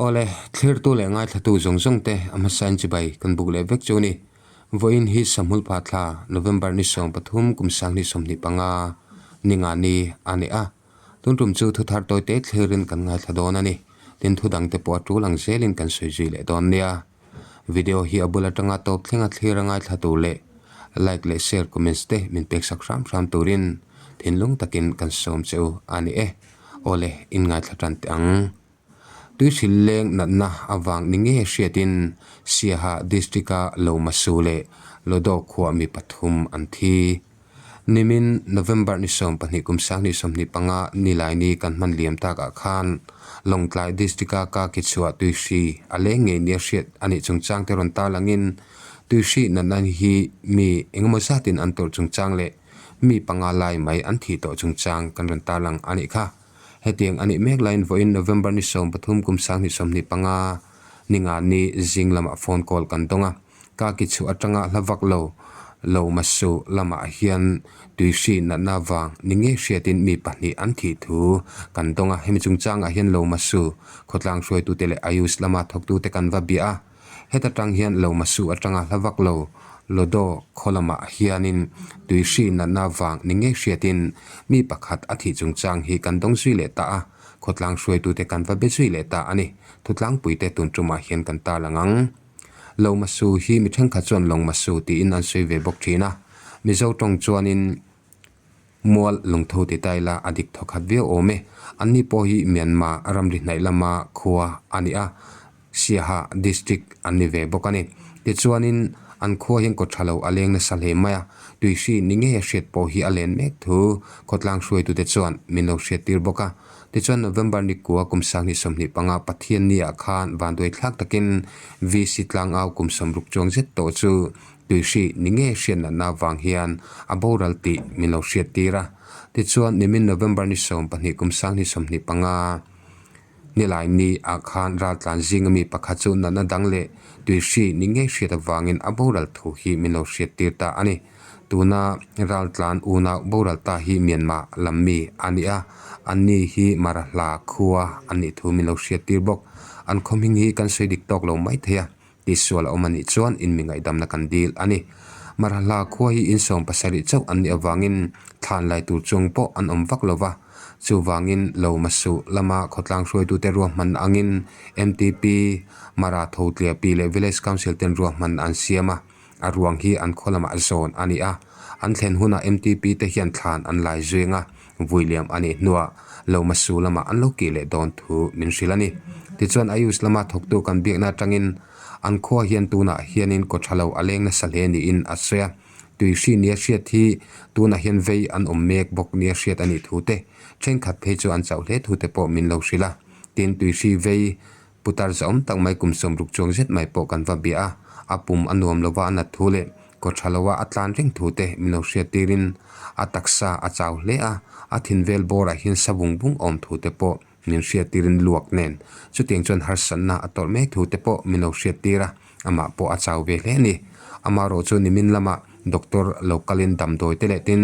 Awle, thlirtu leh ngaithlatu zawng zawng te a hmasain chibai kan buk leh vek chu ni. Vawiin hi Sahmulpha thla November ni 13 kum 2025 ni nga ni a ni a. Tun tum chu thuthar tawite thlirin kan ngaithla dawn a ni. Tin thu dangte pawh a tul ang zelin kan sawi zui leh dawn nia. Video hi a bul atanga tawp thlenga thlir a ngaithla tur leh like leh share comments te min pek sak hram hram turin thinlung takin kan sawm che u a ni e. Awle, in ngaithla tan teh ang. Tuihril leng natna avang ni nge hriatin Siaha District-a Lomasu leh Lodo khuah mi pathum an thi. Nimin November ni 12 kum 2025 Nilaini kan hman liam takah khan Lawngtlai District-a ka kichhuah tuihri a leng ngei nia hriat a nih chungchang te rawn tarlangin tuihri natna hi mi engemaw zatin an tawrh chungchang leh mi panga lai mai an thih tawh chungchang kan rawn tarlang a nih kha. Hetiang a nih mek laiin vawiin November ni 13 kum 2025 ni nga ni zing lamah phone call kan dawng a. Ka ki chhuah atanga hla vak lo lo masu lamah hian tuihri natna vang ni ngei hriatin mi pahnih an thih thu kan dawng a. Hemi chungchangah hian lo masu khawtlang hruaitute leh Ayush lama thawktute kan va bia a. Heta tang hian lo masu atanga hla vak lo Lodo khaw lamah hianin tuihri natna vang ni ngei hriatin mi pakhat a thih chungchang hi kan dawng zui leh ta a. Khawtlang hruaitute kan va be zui leh ta a ni. Thutlangpuite tun tumah hian kan tarlang ang. Lomasu hi mi thenkhat chuan Lawngmasu tiin an sawi ve bawk thin a, Mizo tawng chuanin mual lungtho ti ta ila a dik thawkhat viau awm e. Anni pawh hi Myanmar ramri hnaih lama khua a ni a, Siaha District an ni ve bawk a ni. Tichuanin an khua hian kaw tha lo a leng nasa hle mai a, tuihri ni ngei a hriat pawh hi a len mek thu khawtlang hruaitute chuan min lo hriattir bawk a. Tichuan November ni kua kum 2025 Pathian ni ah khan vanduai thlak takin VC tlangau kum 60 chuang zet tawh chu tuihri ni nge hriat natna vang hian a boral tih min lo hriat tir a. Tichuan nimin November ni 12 kum 2025 nilai ni ah khan raltlan zinga mi pakhat chu natna dang leh tuihri ni nge hriat avangin a boral thu hi min lo hriat tir ta a ni. Tuna raltlan unau boral ta hi Myanmar lam mi a ni a, anni hi Marahla khua an nih thu min lo hriat tir bawk. An khawhming hi kan sawi dik tawk lo mai thei a, tihsual a awm a nih chuan in mi ngaihdamna kan dil a ni. Marahla khua hi in 70 chauh an nih avangin thlan lai tur chung pawh an awm vak lo va, chuvangin lo Masuh lama khawtlang hruaitute ruahman angin MTP, Mara Thotliapi leh Village Council ten ruahman an siam a. A ruang hi an khaw lamah zawn a ni a, an thlen hunah MTP te hian thlan an lai zuing a, vui liam a nih hnuah Lomasu lamah an lo kih leh dawn thu min hrilh a ni. Tichuan Ayush lama thawktu kan biakna atangin an khua hian tunah hianin kaw tha lo a leng nasa hle niin a sawi a, tuihri nia hriat hi tunah hian vei an awm mek bawk nia hriat a nih thu te, thenkhat phei chu an chauh hle thu te pawh min lo hrilh a, tin tuihri vei Putar zahawm tak mai kum 60 chuang zet mai pawh kan va bia a, a pum a nuam lova a nat thu leh kaw tha loa a tlan reng thu te min lo hriat tirin a taksa a chau hle a, a thin vel bawrah hian sa vung vung awm thu te pawh min hriat tirin luak nen chutiang chuan harsatna a tawrh mek thu te pawh min lo hriat tir a, amah pawh a chau ve hle a ni. Amaherawhchu chu nimin lamah doctor lo kalin damdawi te leh tin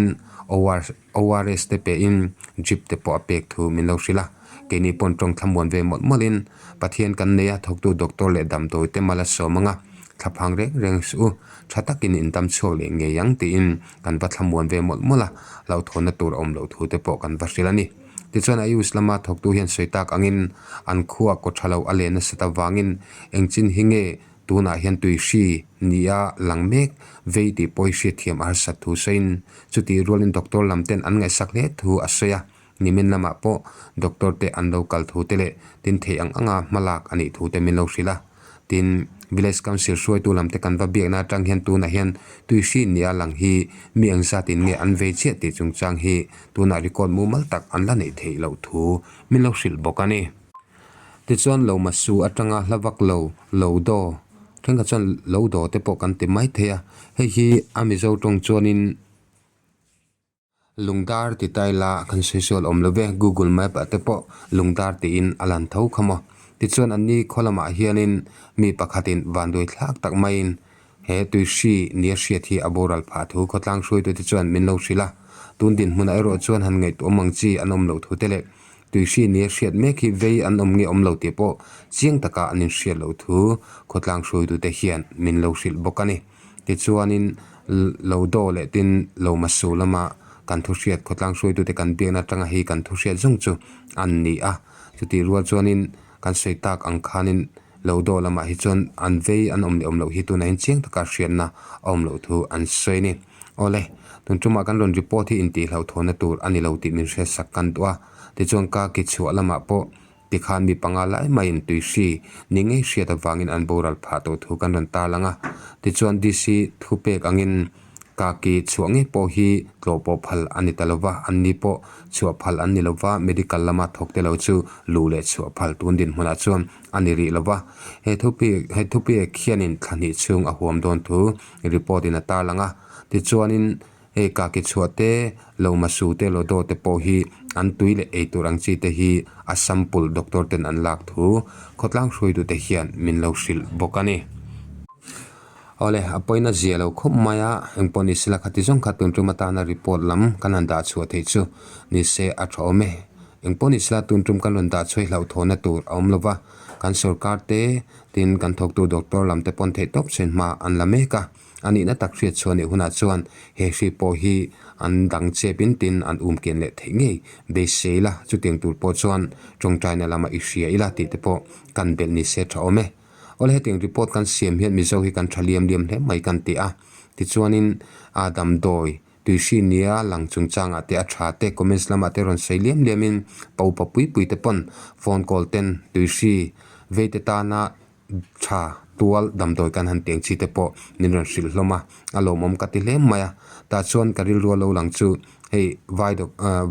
ORS te pehin drip te pawh a pek thu min lo hrilh a. Keini pawn tawng thlamuan ve mawlh mawlhin Pathian kan nei a, thawktu doctor leh damdawi te mal a sawm ang a, thlaphang reng reng suh u, tha takin in dam chhuak leh ngei ang tiin kan va thlamuan ve mawlh mawlh a, hlauhthawnna tur a awm loh thu te pawh kan va hrilh a ni. Tichuan Ayush lama thawktu hian sawi tak angin an khua kaw tha lo a len nasat avangin engchin hi nge tunah hian tuihri nia lang mek vei tih pawh hi hriatthiam a harsat thu sawiin chutih rualin doctor lam ten an ngaihsak hle thu a sawi a. Nimin lamah pawh doctor te an lo kal thu te leh tin theih ang anga hmalak a nih thu te min lo hrilh a. Tin, Village Council hruaitu lam te kan va biakna atang hian tunah hian tuihri nia lang hi mi eng zatin nge an vei chiah tih chungchang hi tunah record mumal tak an la neih theih loh thu min lo hrilh bawk a ni. Tichuan lo masu atanga hla vak lo, lo daw, thenkhat chuan lo daw te pawh kan ti mai thei a, hei hi a Mizo tawng chuanin, Lungdar ti ta ila kan sawi sual awm lo ve, Google Map ah te pawh lungdar tiin a lan tho kha maw. Tichuan an ni khaw lamah hianin mi pakhatin vanduai thlak tak maiin he tuihri nia hriat hi a boral phah thu khawtlang hruaitute chuan min lo hrilh a. Tun dinhmunah erawh chuan han ngaihtuah awm ang chi an awm loh thu te leh. Tuihri nia hriat mek hi vei an awm nge awm lo tih pawh chiang taka an inhriat loh thu khawtlang hruaitute hian min lo hrilh bawk a ni. Tichuanin lo daw leh tin lo masu lama kan thu hriat khawtlang hruaitute kan biakna atanga hi kan thu hriat zawng chu an ni a. Chutih rual chuanin kan sawi tak ang khanin lo daw lamah hi chuan an vei an awm leh awm loh hi tunah hian chiang taka hriatna a awm loh thu an sawi a ni. Awle, tun tumah kan rawn report hi intihhlauhthawnna tur a ni lo tih min hriatsak kan duh a, tichuan ka ki chhuah lamah pawh tikhan mi panga lai maiin tuihri ni ngei hriat avangin an boral phah tawh thu kan rawn tarlang a, tichuan DC thupek angin ka ki chhuah ngei pawh hi tlawh pawh phal a ni ta lo va, an ni pawh chhuah phal an ni lo va, medical lama thawk te lo chu luh leh chhuah phal tun dinhmunah chuan a ni rih lo va, he thupi he thupek hianin thla hnih chhung a huam dawn thu report in a tarlang a, tichuanin hei kaki chhuah te, lo masu te, lodo te pawh hi an tui leh ei tur ang chi te hi a sample doctor ten an lak thu khawtlang hruaitute hian min lo hrilh bawk a ni. Awle, a pawina zia lo khawp mai a, engpawh ni sela khati zawng kha tun tum atana report lam kan han dah chhuah theih chu ni se a tha awm e. Engpawh ni sela tun tum kan rawn dah chhuah hi hlauhthawhna tur a awm lo va, kan sorkar te Tin, kan thawktu doctor lam te pawn theih tawp chhen hma an la mek a, a nihna tak hriat chhuah nih hunah chuan he hri pawh hi an dang chep in tin an um kian leh theih ngei beisei ila, chutiang tur pawh chuan tawngtaina lama i hria ila tih te pawh kan belh ni se tha awm e. Awle hetiang report kan siam hian Mizo hi kan tha liam liam hle mai kan ti a, tichuanin a damdawi Tuihri nia lang chungchangah te a tha te comments lamah te rawn sawi liam liam in pa upa pui pui te pawn phone call ten tuihri vei te tana tha tual damdawi kan han teng chi te pawh min rawn hrilh hlawm a, a lawmawm ka ti hle mai a, tah chuan ka rilru a lo lang chu hei vai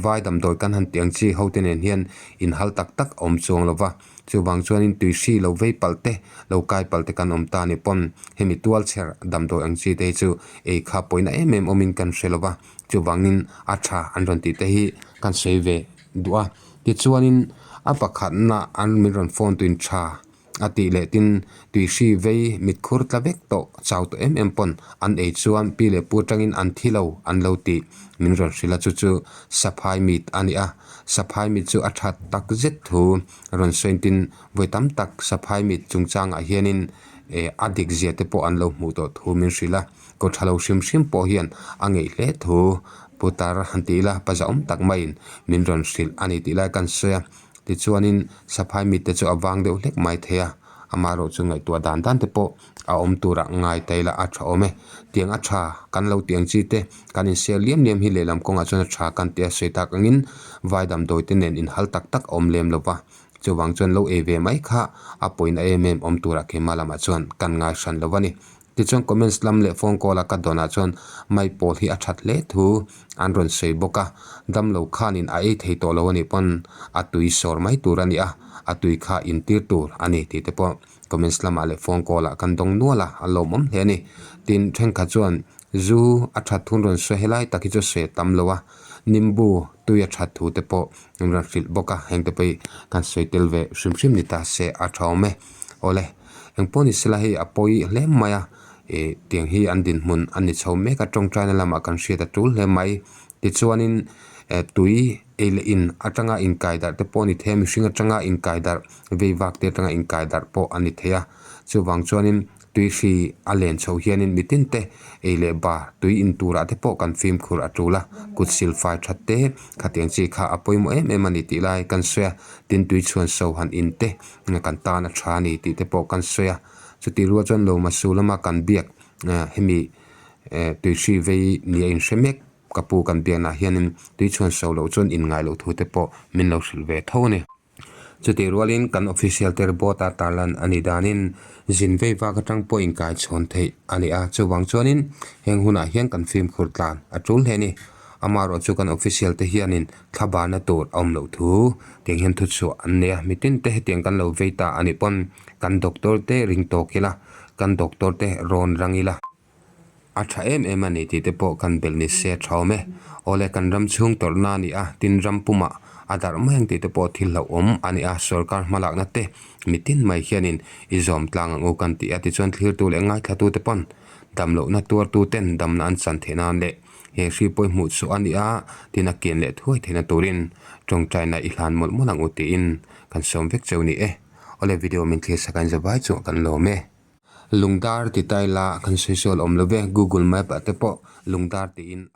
vai damdawi kan han teng chi ho te nen hian inhal tak tak a awm chuang lo va. Chuvang chuanin tuihri lo vei palh te, lo kai palh te kan awm ta ni pawn hemi tual chher damdawi ang chi te hi chu ei kha pawina em em awmin kan hre lo va, chuvangin a tha an rawn tih te hi kan sawi ve duh a. Tichuanin a pakhatna an min rawn phone tuin tha a tih leh tin tuihri vei mitkhur tla vek tawh chau tawh em em pawn an ei chuan pi leh pu atangin an thi lo an lo tih min rawn hrilh a, chu chu saphai mit a ni a, saphai mit chu a that tak zet thu. Rawn sawi tin vawi tam tak saphai mit chungchangah hianin eh a dik zia te pawh an lo hmuh tawh thu min hrilh a, kaw tha lo hrim hrim pawh hian a ngeih hle thu putar han tih ila pa zahawm tak maiin min rawn hrilh a ni tih lai kan sawi a, tichuanin saphai mit te chu a vang deuh hlek mai thei a, amaherawhchu chu ngaihtuah dan dan te pawh a awm turah ngai ta ila a tha awm e, tiang a tha kan lo tih ang chi te kan insial liam liam hi lehlam kawngah chuan a tha kan tih a sawi tak angin vai damdawi te nen inhal tak tak a awm lem lo va, chuvang chuan lo ei ve mai kha a pawina em em awm turah keimah lamah chuan kan ngai hran lo a ni. Tichuan comments lam leh phone call a ka dawnah chuan mai pawl hi a that hle thu an rawn sawi bawk a, damlo khanin a ei thei tawh lo a nih pawn a tui sawr mai tur a ni a, a tui kha intir tur a ni tih te pawh. Comments lamah leh phone call ah kan dawng nual a, a lawmawm hle a ni. Tin, thenkhat chuan zu a that thun rawn sawi helai tak hi chu sawi a tam lo a, nimbu tui a that thu te pawh an rawn hrilh bawk a, heng te pawh hi kan sawi tel ve hrim hrim ni ta se a tha awm e. Awle, engpawh ni sela hei a pawi hle mai a, ih tiang hi an dinhmun a ni chho mek a, tawngtaina lamah kan hriat a tul hle mai. Tichuanin eh tui ei leh in atanga inkai darh te pawh a ni thei a, mihring atanga inkai darh vei vak te atanga inkai darh pawh a ni thei a, chuvang chuanin tui hri a len chho hianin mitin te ei leh bar tui in turah te pawh kan fimkhur a tul a, kut sil fai that te khatiang chi kha a pawimawh em em a ni tih lai kan sawi a, tin tui chhuan so han in te kan tan a tha a ni tih te pawh kan sawi a, chutih rual chuan lawma su lama kan biak hemi tui hri vei ni a inhre mek. Ka pu kan biaknah hianin tui chhuan so loh chuan inngai loh thu te pawh min lo hrilh ve tho a ni. Chutih rualin kan official te report a tarlan a nih danin zin vei vak atang pawh inkai chhawn theih a ni a, chuvang chuanin heng hunah hian kan fimkhur tlan a tul hle a ni. Amaherawh chu kan official te hianin thla barna tur a awm loh thu tiang hian thuchhuah an nei a, mitin te hetiang kan lo vei ta a nih pawn kan doctor te ring tawk ila, kan doctor te rawn rang ila. A tha em em a ni tih te pawh kan belh ni se a tha awm e. Awle kan ram chhung tawrhna a ni a, tin ram pumah a darh mai ang tih te pawh thil hlauhawm a ni a, sorkar hmalakna te mitin mai hianin i zawm tlang ang u kan ti a, tichuan thlirtu leh ngaithlatute pawn damlohna tuartu ten damna an chan theih nan leh. He hri pawh hmuh chhuah a ni a, tin a kian leh thuai theihna turin tawngtaina i hlan mawlh mawlh ang u tiin kan sawm vek cheu ni e. Awle video min thlir sak an zavai chungah kan lawm e. Lungdar ti taila kan sawi sual awm lo ve, Google map ah te pawh lungdar tiin.